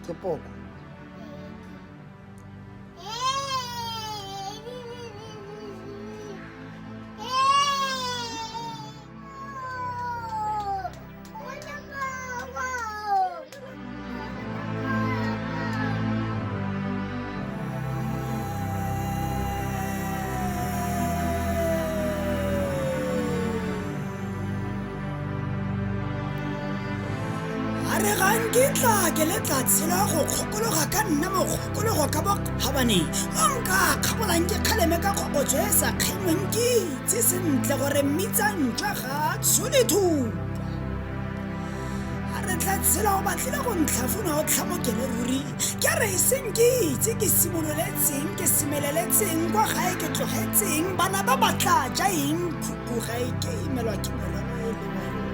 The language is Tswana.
Ke poko. A re ga nkitla ke le tla tshela go kgokologa ka nna mokgokologo ka bokgabane mo nka kgabolang ke kgaleme ka kgokotso e sa kgengweng ke itse sentle gore mmitsa ntšwa ga a tshole thupa. A re tla tshela o batlile go ntlhafuna o tlhamokele ruri ke re e seng ke itse ke simololetseng ke semeleletseng kwa gae ke tlogetseng bana ba ba tla ja eng khuku ga e ke imelwa ke morwalo e le wa yone.